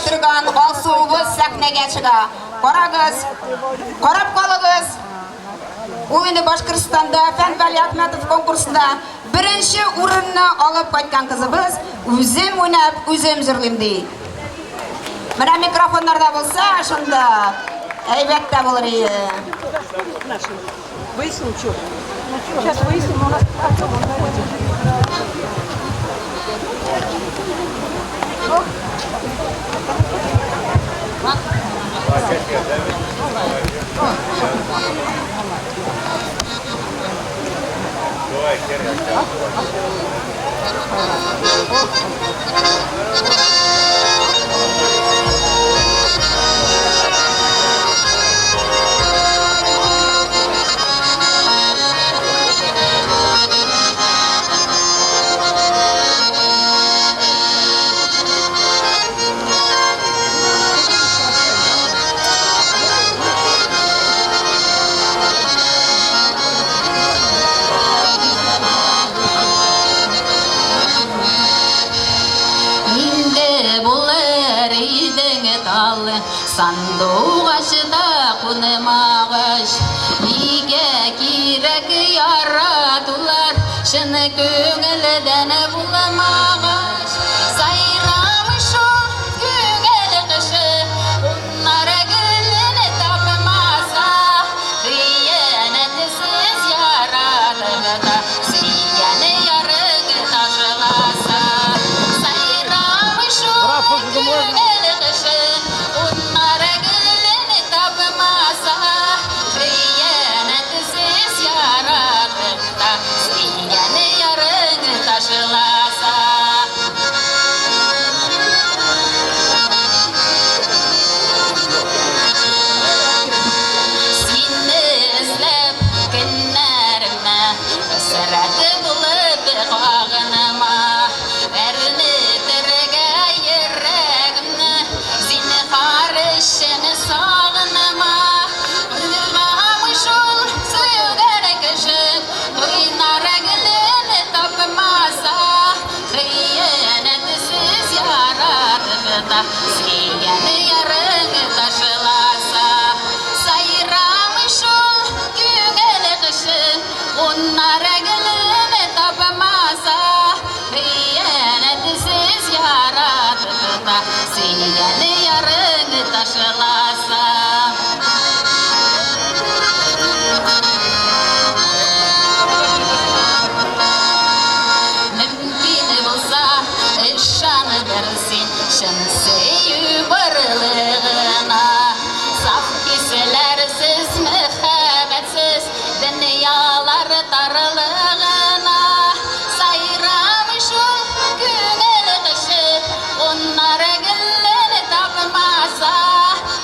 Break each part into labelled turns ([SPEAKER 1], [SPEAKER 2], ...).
[SPEAKER 1] торган Алсуыбыз сәхнәгә чыга. Карагыз, карап калыгыз. Ул инде Башкортстанда Фән Вәлиәхмәтов конкурсында беренче урынны алып кайткан кызыбыз, үзем уйнап, үзем җырлыйм ди. Менә микрофоннар да булса, шунда әйбәт тә булыр иде.
[SPEAKER 2] Выясним, что? Сейчас выясним, у нас Артем, он находит.
[SPEAKER 3] Инде булыр идең тал, Сандугачта кунмагач, Нигә кирәк яратулар, Чын күңелдән булмагач. Сайрамый шул күңел кошы, Кунар гөлен тапмаса, Хыянәтсез яратып та, Сөйгән ярың ташласа. Сайрамый шул күңел кошы, Кунар гөлен тапмаса, Хыянәтсез яратып та, Сөйгән ярың ташласа. Сине эзләп көннәремә, Хәсрәт булып кагынма. Әрнетергә йөрәгемне, Зинһар өчен сагынма. Уйламый шул сөйгән кеше, Кайнар гөлен тапмаса, Хыянәтсез яратып та, Сөйгән ярың ташласа. Сайрамый шул күңел кошы, Кунар гөлен тапмаса, Хыянәтсез яратып та, Сөйгән ярың ташласа. Мөмкин булса, ышандыр син чын сөю барлыгына. Саф хисләрсез, мәхәббәтсез дөньялар тарлыгына. Сайрамый шул күңел кошы, кунар гөлен тапмаса,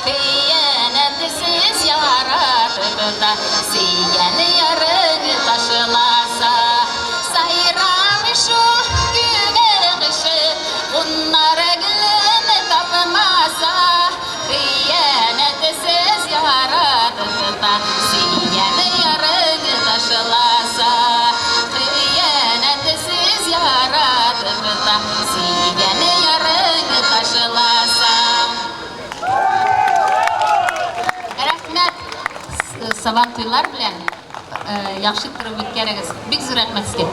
[SPEAKER 3] Хыянәтсез яратып та, сөйгән ярың ташласа. Сайрамый шул күңел кошы, кунар гөлен тапмаса, Хыянәтсез яратып та, сөйгән ярың ташласа. Хыянәтсез яратып та, сөйгән ярың ташласа. Рәхмәт, Сабантуйлар белән яхшы иттереп үткәрегез. Бик зур рәхмәт сезгә.